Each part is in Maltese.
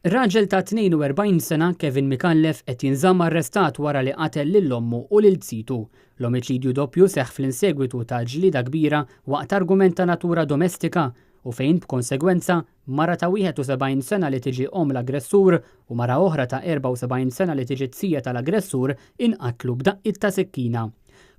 Raġel ta' 42 sena, Kevin Micallef, qed jinżamm arrestat wara li qatel lil ommu u lil zitu. L-omiċidju doppju seħħ fl-insegwitu ta' ġlieda kbira waqt argument ta' natura domestika u fejn b'konsegwenza mara ta' 71 sena li tiġi omm l-aggressur u mara oħra ta' 74 sena li tiġi z-zija tal-aggressur inqatlu b'daqqiet ta' sikkina.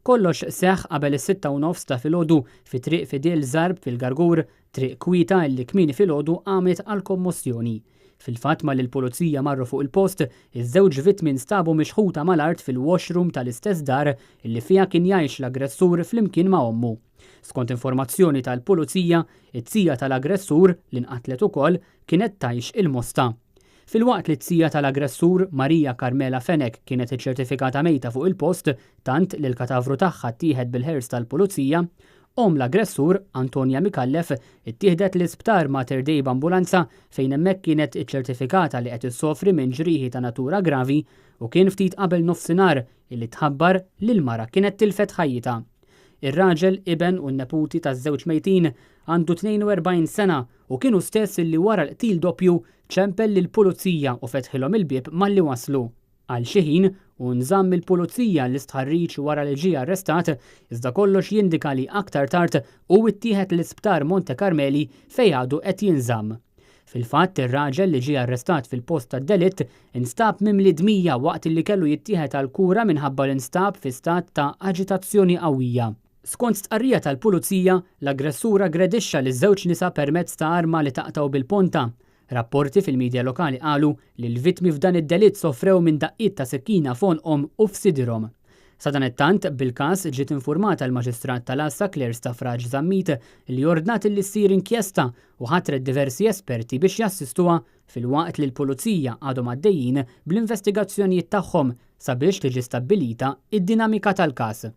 Kollox seħħ qabel is-6:30 ta' filgħodu fi Triq Fidel Zarb fil-Gargur, triq kwieta illi kmieni filgħodu qamet għal kommossjoni. Fil-fatt malli l-Pulizija marru fuq il-post, iż-żewġ vittmi nstabu mixħuta mal-art fil-washroom tal-istess dar illi fiha kien jgħix l-aggressur flimkien ma' ommu. Skont informazzjoni tal-Pulizija, iz-zija tal-aggressur, li nqatlet ukoll, kienet tgħix il-Mosta. Filwaqt li z-zija tal-aggressur, Maria Carmela Fenech, kienet iċċertifikata mejta fuq il-post, tant li l-katavru tagħha ttieħed bil-ħers tal-Pulizija, omm l-aggressur, Antonia Micallef, ittieħdet l-Isptar Mater Dei b'ambulanza fejn hemmhekk kienet iċċertifikata li qed issofri minn ġrieħi ta' natura gravi u kien ftit qabel nofsinhar illi tħabbar li l-mara kienet tilfet ħajjitha. Ir-raġel, iben u n-neputi taż-żewġ mejtin, għandu 42 sena u kien hu stess illi wara l-qtil doppju ċempel lill-Pulizija u fetħilhom il-bieb malli waslu. Għal xi ħin, hu nżamm mill-Pulizija għall-istħarriġ wara li ġie arrestat, iżda kollox jindika li aktar tard hu ittieħed l-Isptar Monte Carmeli fejn għadu qed jinżamm. Fil-fatt, ir-raġel li ġie arrestat fil-post tad-delitt instab mimli dmija waqt li kellu jittieħed għall-kura minħabba li nstab fi stat ta' aġitazzjoni qawwija. Skont stqarrija tal-Pulizija, l-aggressur aggredixxa liż-żewġ nisa permezz ta' arma li taqtgħu bil-ponta. Rapporti fil-midja lokali qalu li l-vittmi f'dan id-delitt sofrew minn daqqiet ta' sikkina f'għonqhom u f'sidirhom. Sadanittant, bil-każ ġiet infurmata l-Maġistrat tal-Għassa Claire Stafrace Zammit li ordnat li ssir inkjesta u ħatret diversi esperti biex jassistuha filwaqt li l-Pulizija għadhom għaddejjin bl-investigazzjonijiet tagħhom sabiex tiġi stabbilita d-dinamika tal-każ.